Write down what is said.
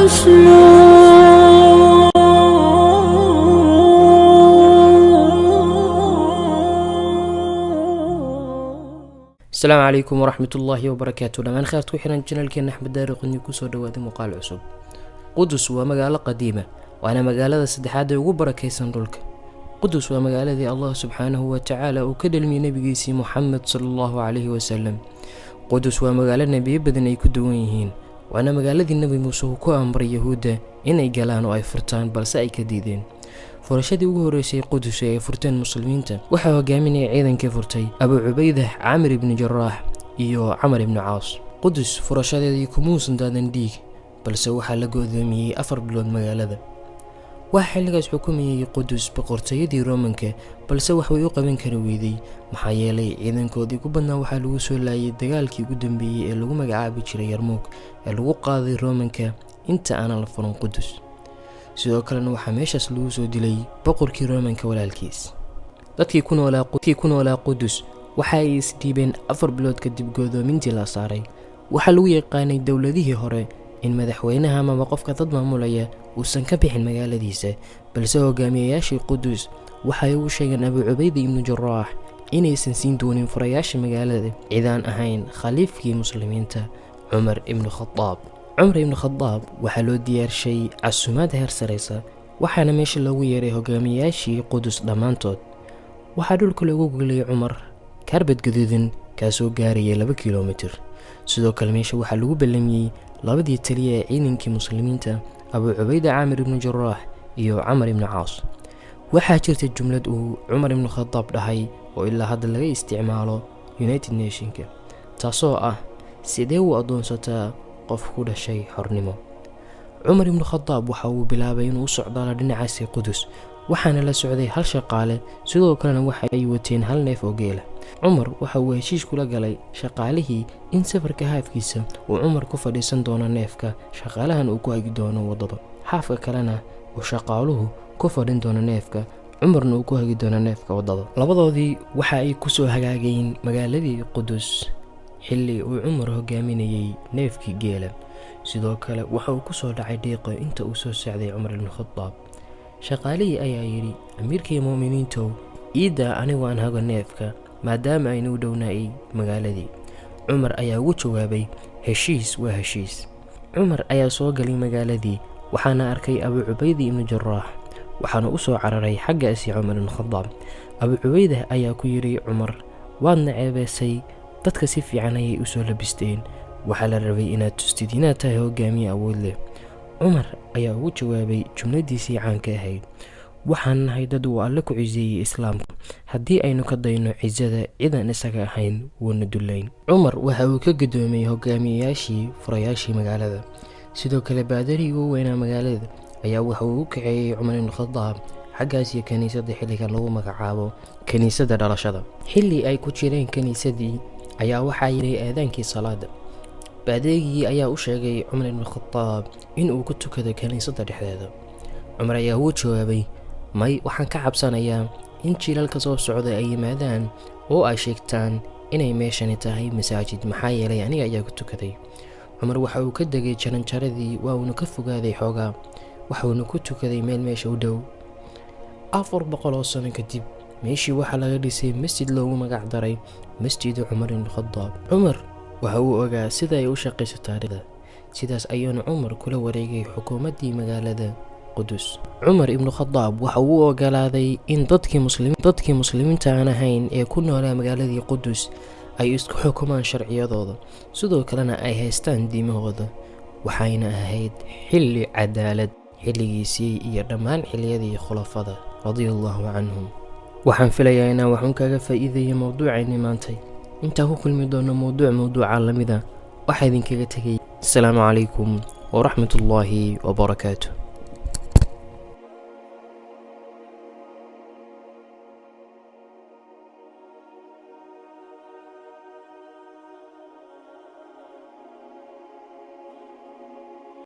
الحسنى. Asalaamu calaykum waraxmatullaahi wabarakaatu. Dhammaan kheyrta ku xiran janalkeena Axmed Daariqni, kusoo dhawaaday muuqaal cusub. Qudus waa magaalo qadiima, waana magaalada saddexaad ee ugu barakaysan dhulka. Qudus waa magaaladii Allah subxaanahu wa tacaala uu ka dhalmiyey nebigiisii Muxamed sala allahu calayhi wasalam. Qudus waa magaalo nebiyo badan ay ku duwan yihiin, waana magaaladii Nebi Muuse uu ku amray Yahuudda inay galaan oo ay furtaan, balse ay ka diideen. Furashadii ugu horreysay Qudus ee ay furteen muslimiinta waxaa hogaaminaya ciidankii furtay Abu Cubaydah Caamir ibni Jaraax iyo Camar ibni Caas. Qudus furashadeedii kumuusan daadan dhiig, balse waxaa la go'doomiyey 4 bilood magaalada. Waxaa xilligaas xukumayay Qudus boqortooyadii Romanka, balse wax way u qaban kari weyday, maxaa yeelay ciidankoodii ku badnaa waxaa lagu soo laayay dagaalkii ugu dambeeyey ee lagu magacaabi jiray Yarmuug ee lagu qaaday Romanka inta aanan la furan Qudus. Sidoo kalena waxaa meeshaas lagu soo dilay boqorkii Romanka walaalkiis. Dadkii ku noolaa Qudus waxa ay isdhiibeen 4 bilood kadib go'doomintii la saaray. Waxaa lagu yaqaanay dowladihii hore in madaxweynaha amaba qofka dad maamulaya uusan ka bixin magaaladiisa, balse hogaamiyayaashii Qudus waxay ugu sheegeen Abu Cubayda ibnu Jaraax inaysan siin doonin furayaasha magaalada cidaan ahayn khaliifkii muslimiinta, Cumar ibnu Khadaab. Cumar ibnu Khadaab waxaa loo diyaarshay casumaad heer sareysa, waxaana meesha loogu yeeray hogaamiyayaashii Qudus dhammaantood. Waxaa dhulka loogu goglay Cumar kaarbad gaduudan kaasoo gaarayay 2 kilomitir. Sidoo kale meesha waxaa lagu ballamiyey labadii taliya ee ciidankii muslimiinta, Abu Cubayda Caamir ibnu Jaraax iyo Camar ibnu Caas. Waxaa jirta jumlad uu Cumar ibnu Khadaab dhahay oo ilaa hadda laga isticmaalo United Nationka, taasoo ah: "Sidee u addoonsataa qof ku dhashay xornimo?" Cumar ibnu Khadaab waxa uu bilaabay inuu u socdaalo dhinacaasi Qudus, waxaana la socday hal shaqaale. Sidoo kalena waxa ay wateen hal neef oo geela. Cumar waxa uu heshiis kula galay shaqaalihii in safarka haafkiisa uu Cumar ku fadhiisan doono neefka, shaqaalahan uu ku hagi doono waddada, haafka kalena uu shaqaaluhu ku fadhin doono neefka, Cumarna uu ku hagi doono neefka waddada. Labadoodii waxa ay kusoo hagaageen magaaladii Qudus xilli uu Cumar hogaaminayey neefkii geela. Sidoo kale waxa uu kusoo dhacay dhiiqo inta uu soo socday Cumar ibnu Khadaab. Shaqaalihii ayaa yidhi: "Amiirkii mu'miniintow, iiddaa anigu aan hago neefka, maadaama aynu u dhownaayay magaaladii." Cumar ayaa ugu jawaabay: "Heshiis waa heshiis." Cumar ayaa soo galay magaaladii, waxaana arkay Abu Cubayda ibnu Jaraax, waxaana u soo cararay xaggaasi Cumar ibnu Khadaab. Abu Cubaydah ayaa ku yidhi Cumar: "Waadna ceebeysay. Dadka si fiican ayay u soo labisteen. Waxaa la rabay inaad tustid inaad tahay hogaamiye awood leh." Cumar ayaa ugu jawaabay jumladiisii caanka ahayd: "Waxaan nahay dad uu Alle ku ciseeyey Islaamka. Haddii aynu ka dayno cisada, cidan isaga ahayn wuuna dullayn." Cumar waxa uu ka gudoomay hogaamiyeyaashii furayaashii magaalada. Sidoo kale baadarigii ugu weynaa magaalada ayaa waxa uu u kaceeyey Cumar ibnu Khadaab xaggaas iyo kiniisadda xilligan lagu magacaabo Kiniisadda Dhalashada. Xilli ay ku jireen kiniisadii ayaa waxaa yiray aadaankii salaada. Baadeegii ayaa u sheegay Cumar ibnu Khadaab in uu ku tukado kiniisadda dhexdeeda. Cumar ayaa ugu jawaabay: "May, waxaan ka cabsanayaa in jiilalka soo socda ay yimaadaan oo ay sheegtaan inay meeshani tahay masaajid, maxaa yeelay aniga ayaa ku tukaday." Cumar waxa uu ka degay jaranjaradii, waa uuna ka fogaaday xoogaa, waxuuna ku tukaday meel meesha u dhow. 400 oo sano kadib meeshii waxaa laga dhisay masjid loogu magac daray Masjidu Cumar ibnu Khadaab. Cumar waxa uu ogaa sida ay u shaqayso taariikhda. Sidaas ayuuna Cumar kula wareegay xukuumaddii magaalada Qudus. Cumar ibnu Khadaab waxa uu u ogolaaday in dadkii muslimiinta aan ahayn ee ku noolaa magaaladii Qudus ay isku xukumaan sharciyadooda, sidoo kalena ay haystaan diimahooda. Waxayna ahayd xilli cadaalad xilligiisii iyo dhammaan xilliyadii khulafada radia allahu canhum. Waxaan filayaa inaan waxuun kaga faa'iideeyay mowduucayni maantay. Intaan ku kulmi doono mowduuc mowduuca lamida, waxaa idinkaga tegay asalaamu calaykum waraxmatullaahi wabarakaatu.